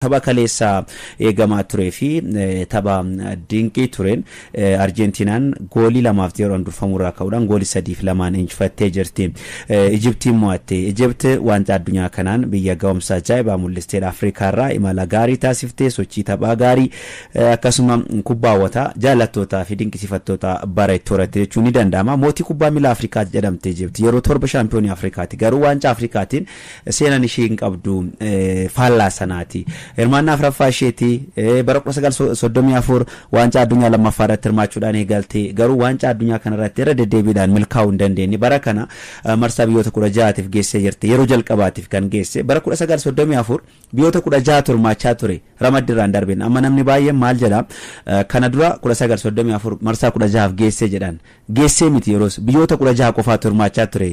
Tapha kaleessa eegamaa turee fi tapha dinqii tureen Arjentiinaan goolii 2-0n durfamurraa ka'uudhaan goolii 3-2n injifattee jirti. Ijiptiin mo'atte. Ijipt waancaa addunyaa kanaan biyya ga'umsa ajaa'ibaa mul'isteedha. Afrikaarraa imala gaarii taasiftee, sochii taphaa gaarii, akkasuma kubbaa hawwataa jaallattootaa fi dinqisiifattoota bara itti horatte jechuun ni danda'ama. Mootii kubbaa miilaa Afrikaa jedhamte Ijipt, yeroo 7 shaampiyoonii Afrikaati. Garuu waancaa Afrikaatiin seenan ishee hin qabdu, faallaa sanaati. Hirmaannaa afuraffaa isheeti. Bara 1934 waancaa addunyaa lammaffaa irratti hirmaachuudhaan eegalte. Garuu waancaa addunyaa kanarratti irra deddeebiidhaan milkaa'uu hin dandeenye. Bara kana marsaa biyyoota 16tiif geessee jirti. Yeroo jalqabaatiif kan geesse. Bara 1934 biyyoota 16tu hirmaachaa ture. Ramaddiirraan darbeen. Amma namni baay'een maal jedha? Kana dura 1934 marsaa 16f geessee jedhan. Geessee miti, yeroos biyyoota 16 qofaatu hirmaachaa ture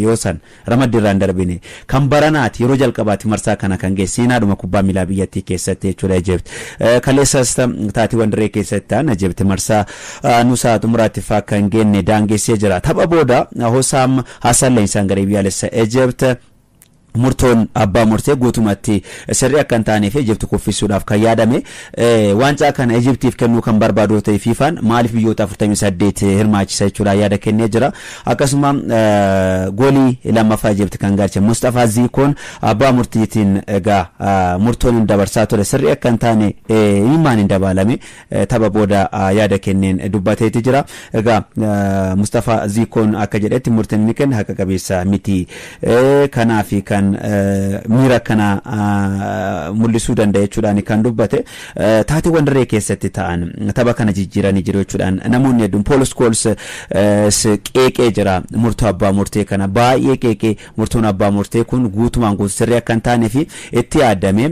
yoo san ramaddiirraan darbine. Kan baranaati yeroo jalqabaati marsaa kana kan geesse, seenaadhuma kubbaa miilaa biyyattii keessatti jechuudha Ijipt. Kaleessas taatiiwwan dirree keessatti ta'an Ijipt marsaa nuusaa xumuraatti faa kan geenne daangessee jira. Tapha booda Hosaam Hassan, leenjisaan garee biyyaalessa Ijipt, murtoon abbaa murtee guutumatti sirrii akka hin taanee fi Ijipti kuffisuudhaaf kan yaadame, waancaa kana Ijiptiif kennuu kan barbaadu ta'e, FIFAn maaliif biyyoota 48 hirmaachisa jechuudha yaada kennee jira. Akkasuma goolii lammaffaa Ijipti kan galche Mustafaa Ziikoon abbaa murtiitiin egaa murtoon hin dabarsaa ture sirrii akka hin taane himaan hin dabaalame tapha booda yaada kenneen dubbateeti jira. Egaa Mustafaa Ziikoon akka jedhetti murtiin inni kenne haqa qabeessa miti. Kanaaf kan miira kana mul'isuu danda'a jechuudhaan kan dubbate. Taateewwan dirree keessatti ta'an tapha kana jijjiiranii jiru jechuudhaan namoonni hedduun, Pool Skools qeeqee jira. Murtoo abbaa murtee kana baay'ee qeeqee, murtoon abbaa murtee kun guutumaan guutuu sirrii akka hin taanee fi itti yaadame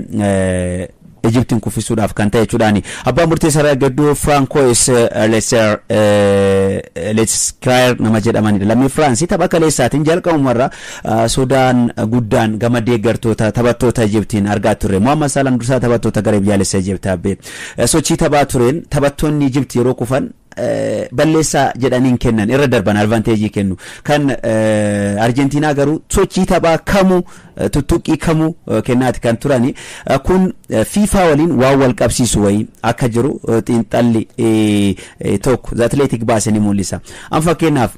Ijiptiin kuffisuudhaaf kan ta'e jechuudhaani. Abbaan murtee sarara gidduu Francois Leser Lescrayer nama jedhamanidha. Lammii Firaansii tapha kaleessaatiin jalqabumarra sodaan guddaan gama deeggartoota taphattoota Ijiptiin argaa turre. Muhammad Salaan, dursaa taphattoota garee biyyaalessa Ijipti abbee. Sochii taphaa tureen taphattoonni Ijipti yeroo kufan balleessaa jedhaniin kennan, irra darban, advantage kennu. Kan Arjentiinaa garuu sochii taphaa kamuu, tuttuqqii kamuu kennaati kan turani. Kun FIFA waliin waan wal qabsiisu wayii akka jiru xiinxalli tokko The Athletic baase ni mul'isa. An fakkeenyaaf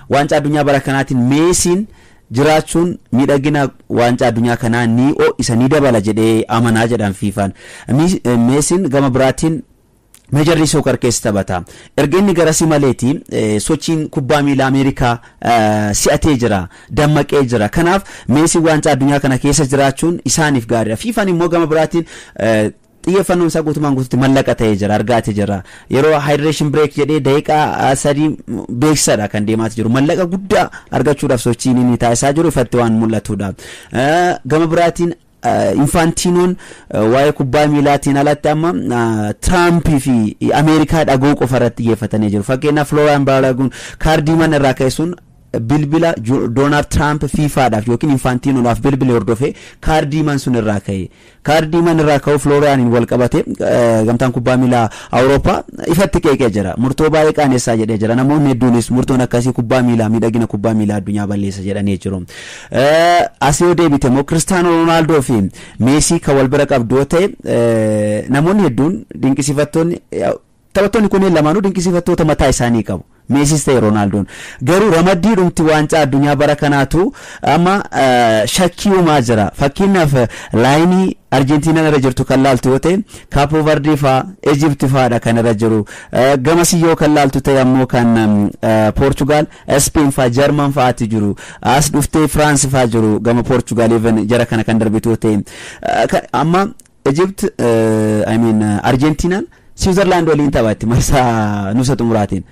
waancaa addunyaa bara kanaatiin Meesiin jiraachuun miidhagina waancaa addunyaa kanaa ni isa ni dabala jedhee amanaa jedhan FIFAn. Meesiin gama biraatiin Major League Soccer keessa taphata. Erga inni garasii maleeti sochiin kubbaa miilaa Ameerikaa si'atee jira, dammaqee jira. Kanaaf Meesiin waancaa addunyaa kana keessa jiraachuun isaaniif gaariidha. FIFAn immoo gama biraatiin xiyyeeffannoon isaa guutumaan guututti mallaqa ta'ee jira, argaatee jira. Yeroo hydration break jedhee daqiiqaa 3 beeksisadha kan deemaati jiru. Mallaqa guddaa argachuudhaaf sochiin inni taasisaa jiru ifatti waan mul'atudha. Gama biraatiin Infaantinoon waa'ee kubbaa miilaatiin alatti amma Tiraampii fi Ameerikaa dhaga'uu qofa irratti xiyyeeffatanii jiru. Fakkeenyaaf Flooraan Baalaguun kaardii mana irraa ka'e sun bilbila Doonaald Tiraamp FIFAdhaaf yookiin Infaantinoodhaaf bilbile hordofee kaardii man sun irraa ka'e. Kaardii man irraa ka'uu Flooraaniin wal qabate gamtaan kubbaa miilaa Awurooppaa ifatti qeeqee jira. Murtoo baay'ee qaanessaa jedhee jira. Namoonni hedduunis murtoon akkasii kubbaa miilaa, miidhagina kubbaa miilaa addunyaa balleessa jedhanii jiru. As yoo deebite immoo Kiristaanoo Roonaaldoo fi Meesii kan wal bira qabdu yoo ta'e, namoonni hedduun, dinqisiifattoonni taphattoonni kunneen lamaanuu dinqisiifattoota mataa isaanii qabu. Meesiis ta'e Roonaaldoon. Garuu ramaddii dhumti waancaa addunyaa bara kanaatu amma shakkii uumaa jira. Fakkeenyaaf line Arjentiinaan irra jirtu kan laaltu yoo ta'e, Kaapo Vardii fa'aa, Ejipti fa'aadha kan irra jiru. Gamasii yoo kan laaltu ta'e ammoo kan Poorchugaal, Speen fa'aa, Jarman fa'aati jiru. As dhuftee Firaans fa'aa jiru, gama Poorchugaal even jara kana kan darbitu yoo ta'e. Amma Ejipt, I mean Arjentiinaan Siwiizerlaand waliin taphatti marsaa nusa xumuraatiin.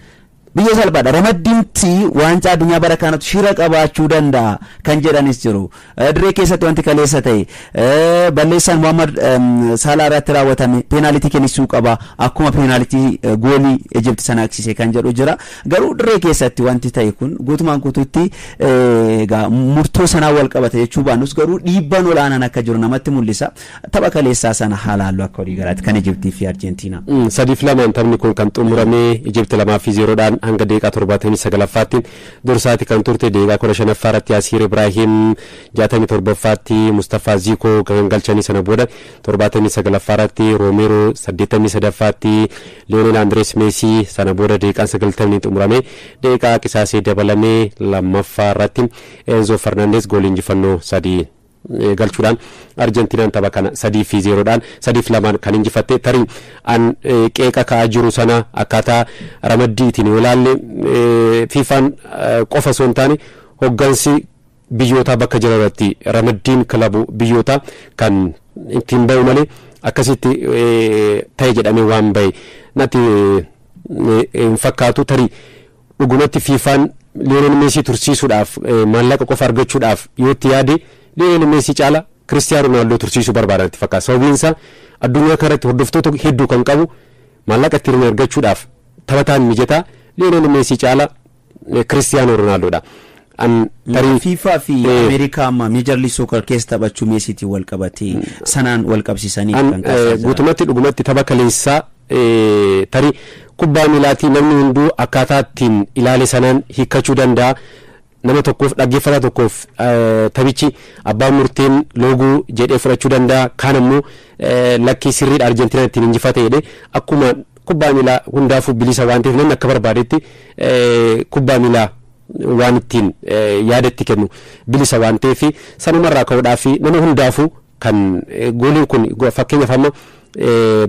Biyya salphaadha. Ramaddiinti waancaa addunyaa bara kanatu shira qabaachuu danda'a kan jedhanis jiru. Dirree keessatti wanti kaleessa ta'e, balleessaan Muhammad Saalaa irratti raawwatame peenaalitii kennisuu qaba. Akkuma peenaalitii goolii Ejipti sana aksise kan jedhu jira. Garuu dirree keessatti wanti ta'e kun guutumaan guutuutti egaa murtoo sanaa wal qabata jechuu baannus, garuu dhiibbaan olaanaan akka jiru namatti mul'isa. Tapha kaleessaa sana haa laallu akka walii galaatti kan Ejiptii fi Arjentiinaa. 3-2n taphni kun kan xumurame, Ijipti 2-0dhaan. hanga daqiiqaa 79ffaatti dursaati kan turte. Daqiiqaa 15ffaa irratti Asiir Ibraahim, 67ffaatti Mustafaa Ziikoo kan galchanii, sana booda 79ffaa irratti Roomeeroo, 83ffaatti Liyoonel Andrees Meesii, sana booda daqiiqaan 90 xumurame, daqiiqaa qisaasee dabalamee lammaffaa irratti Enzo Fernandes goolii injifannoo 3 galchuudhaan Arjentiinaan tapha kana 3 fi 0dhaan, 3 fi 2n kan injifatte. Tarii an qeeqa ka'aa jiru sana akkaataa ramaddiitiin yoo ilaalle, Fiifaan qofa osoo hin taane hoggansi biyyootaa bakka jiran irratti ramaddiin kilabu biyyootaa kan ittiin bahu malee akkasitti ta'e jedhamee waan bahe natti hin fakkaatu. Tarii dhugumatti Fiifaan Liyoonel Meesii tursiisuudhaaf, maallaqa qofa argachuudhaaf yoo itti yaade, Liyoonel Meesii caala Kiristiyaano Roonaaldoo tursiisuu barbaadan itti fakkaata. Sababiin isaa addunyaa kanarratti hordoftoota hedduu kan qabu, maallaqa ittiin argachuudhaaf taphataan mijataa Liyoonel Meesii caala Kiristiyaano Roonaaldoodha. Tarii FIFA fi Ameerikaa amma Major League Soccer keessa taphachuu Meesiitiin wal qabatee sanaan wal qabsiisanii kan kaasaa. Guutumatti dhugumatti tapha kaleessaa, tarii kubbaa miilaatii namni hunduu akkaataa ittiin ilaale sanaan hiikkachuu danda'a. Nama tokkoof, dhaggeeffataa tokkoof, taphichi abbaan murteen looguu jedhee fudhachuu danda'a. Kaan ammoo lakkii, sirriidha, Arjentiinaan ittiin injifate jedhee. Akkuma kubbaa miilaa hundaafuu bilisa waan ta'eef, namni akka barbaadetti kubbaa miilaa waan ittiin yaada itti kennu bilisa waan ta'eef, sanumarraa ka'uudhaaf nama hundaafuu kan gooliin kun, fakkeenyaaf amma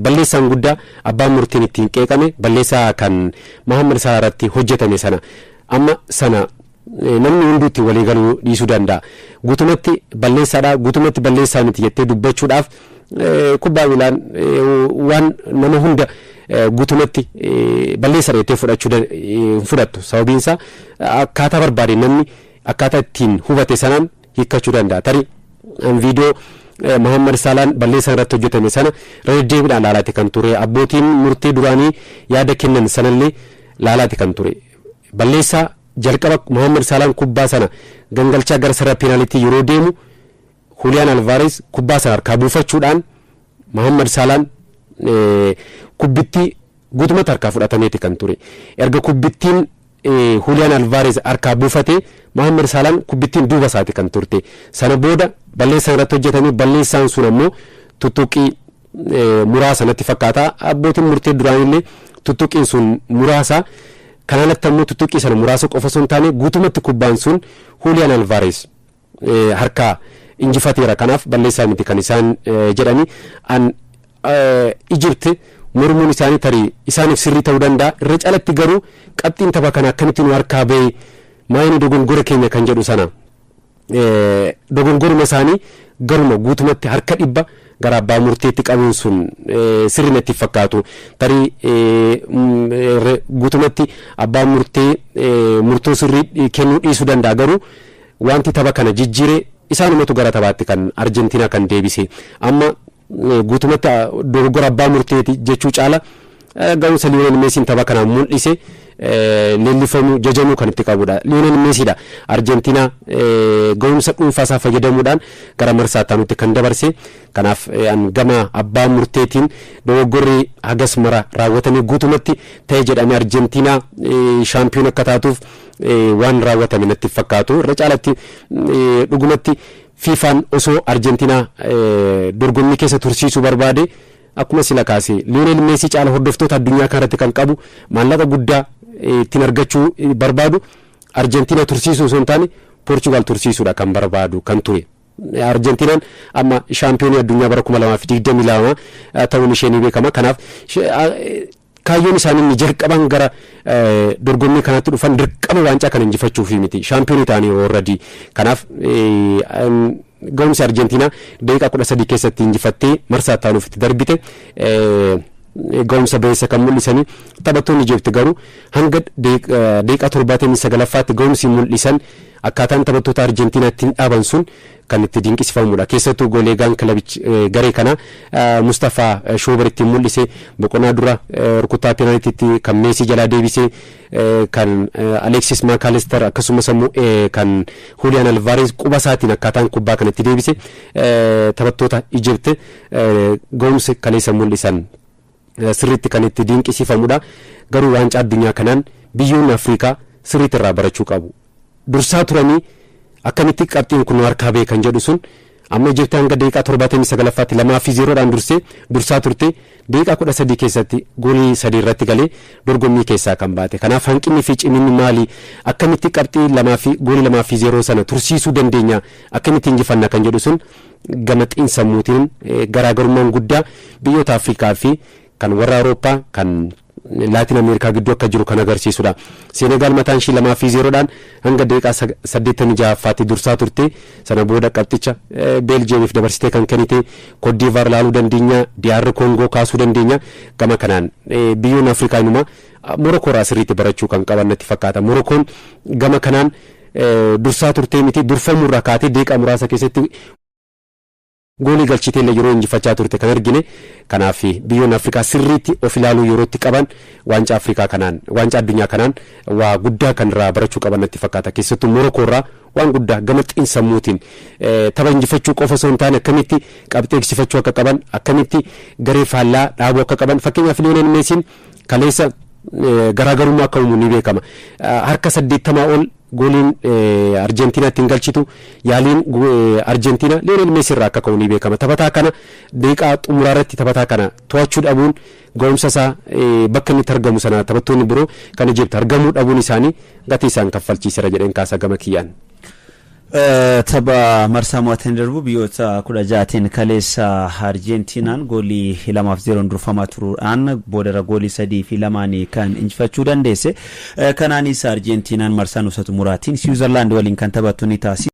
balleessaan guddaa abbaan murtiin ittiin qeeqame balleessaa kan Mahammad Salah irratti hojjetame sana, amma sana namni hunduu itti walii galuu dhiisuu danda'a. Guutumatti balleessaadha, guutumatti balleessaa miti jettee dubbachuudhaaf kubbaa miilaan waan nama hunda guutumatti balleessaadha jettee fudhachuu hin fudhattu. Sababiin isaa akkaataa barbaade namni akkaataa ittiin hubate sanaan hiikkachuu danda'a. Tarii viidiyoo Mahammad Salaan balleessaa irratti hojjetame sana irra deddeebiidhaan laalaati kan ture. Abbootiin murtee duraanii yaada kennan sanallee laalaati kan ture. Balleessaa jalqaba Mahammad Salaan kubbaa sana gangalchaa gara sarara peenaalitii yeroo deemu, Julian Alvarez kubbaa sana harkaa buufachuudhaan Mahammad Salaan kubbittii guutumatti harkaa fudhatameeti kan ture. Erga kubbittiin Julian Alvarez harkaa buufate, Mahammad Salaan kubbittiin duuba isaati kan turte. Sana booda balleessaan irratti hojjetame, balleessaan sun ammoo tuttuqii muraasa natti fakkaata. Abbootiin murtee duraanillee tuttuqiin sun muraasa. Kanaan alatti ammoo tuttuqii sana muraasa qofa osoo hin taane guutumatti kubbaan sun Julian Alvarez harkaa injifateera. Kanaaf balleessaa miti kan isaan jedhani. An Ijipti mormuun isaanii tarii isaaniif sirrii ta'uu danda'a. Irra caalatti garuu qabxiin tapha kana akkamitti nu harkaa ba'e, maayini dogongora keenya kan jedhu sana, dogongoruma isaanii garuma guutumatti harka 100 gara abbaa murteetti qabuun sun sirri natti fakkaatu. Tarii guutumatti abbaan murtee murtoo sirrii kennuu dhiisuu danda'a, garuu wanti tapha kana jijjiire isaanumatu gara taphaatti kan Arjentiinaa kan deebise. Amma guutumatti dogoggora abbaa murteeti jechuu caala ga'umsa Liyoonel Meesiin tapha kanaan mul'ise leellifamuu, jajamuu kan itti qabudha. Liyoonel Meesiidha Arjentiinaa ga'umsa dhuunfaa isaa fayyadamuudhaan gara marsaa itti kan dabarse. Kanaaf gama abbaa murteetiin dogoggorri hagas mara raawwatamee guutumatti ta'e jedhamee Arjentiinaa shaampiyoon akka taatuuf waan raawwatame natti fakkaatu. Irra caalatti dhugumatti Fiifaan osoo Arjentiinaa dorgommii keessa tursiisuu barbaade, akkuma sila kaase, Liyoonel Meesii caala hordoftoota addunyaa kanarratti kan qabu, maallaqa guddaa ittiin argachuu barbaadu, Arjentiinaa tursiisuu osoo hin taane Poorchugaal tursiisuudha kan barbaadu kan ture. Arjentiinaan amma shaampiyoonii addunyaa bara 2022 ta'uun ishee ni beekama. Kanaaf kaayyoon isaanii inni jalqaban gara dorgommii kanaatti dhufan dirqama waancaa kana injifachuufi miti. Shaampiyoonii ta'anii already. Kanaaf ga'umsi Arjentiinaa daqiiqaa 13 keessatti injifattee marsaa itti itti darbite ga'umsa ba'eessa kan mul'isanii. Taphattoonni Ijipti garuu hanga daqiiqaa 79ffaatti ga'umsi mul'isan, akkaataan taphattoota Arjentiinaa ittiin dhaaban sun kan itti dinqisiifamudha. Keessattuu goleegaan kilabichi garee kana Mustafaa Shoobar ittiin mul'ise, boqonnaa dura rukuttaa peenaaltiitti kan Meesii jalaa deebise, kan Alexis Maakalister, akkasumas immoo kan Julian Alvarez quba isaatiin akkaataan kubbaa kan itti deebise, taphattoota Ijipti ga'umsa kaleessa mul'isan. Sirriitti kan itti dinqisiifamudha. Garuu waancaa addunyaa kanaan biyyoonni Afrikaa sirriitti irraa barachuu qabu. Dursaa turanii akkamitti qabxiin kun harkaa ba'e kan jedhu sun, amma Ijipti hanga daqiiqaa 79ffaatti 2-0dhaan dursee dursaa turte, daqiiqaa 13 keessatti goolii 3 irratti galee dorgommii keessaa kan baate. Kanaaf hanqinni fi ciminni maali? Akkamitti qabxii lamaa fi goolii 2-0 sana tursiisuu dandeenya? Akkamitti injifanna kan jedhu sun gama xiinsammuutiin garaagarummaan guddaa biyyoota Afrikaa fi kan warra Awurooppaa, kan Laatiin Ameerikaa gidduu akka jiru kan agarsiisudha. Seenegaal mataan ishii 2-0dhaan hanga daqiiqaa 86ffaatti dursaa turte. Sana booda qabxicha Beeljeemiif dabarsitee kan kennite. Koodiivaar ilaaluu dandeenya, DR Koongoo kaasuu dandeenya. Gama kanaan biyyoonni Afrikaa inuma Morokoorraa sirriitti barachuu kan qaban natti fakkaata. Morokoon gama kanaan dursaa turtee miti, durfamuurraa kaatee daqiiqaa muraasa keessatti goolii galchitee illee yeroo injifachaa turte kan argine. Kanaaf biyyoonni Afrikaa sirriitti of ilaaluu yeroo itti qaban, waancaa Afrikaa kanaan, waancaa addunyaa kanaan waa guddaa kan irraa barachuu qaban natti fakkaata. Keessattuu Morokoo irraa waan guddaa gama xiinsammuutiin tapha injifachuu qofa osoo hin taane, akkamitti qabxee eegsifachuu akka qaban, akkamitti garee faallaa dhaabuu akka qaban. Fakkeenyaaf, Liyoonel Meesiin kaleessa garaagarummaa akka uumu ni beekama. Harka 80 ol gooliin Arjentiinaa ittiin galchitu, yaaliin Arjentiinaa Liyoonel Meesii irraa akka ka'u ni beekama. Taphataa kana daqiiqaa xumuraa irratti taphataa kana to'achuu dhabuun, ga'umsa isaa bakka inni itti argamu sana taphattoonni biroo kan Ijipti argamuu dhabuun isaanii gatii isaan kaffalchiiseera jedheen kaasa gama kiyyaan. Tapha marsaa mo'atanii darbu biyyoota 16tiin kaleessa Arjentiinaan goolii 2-0n durfamaa turuudhaan boodara goolii 3-2n kan injifachuu dandeesse. Kanaanis Arjentiinaan marsaa nuusa xumuraatiin Siwiizerlaand waliin kan taphattu ni taasi.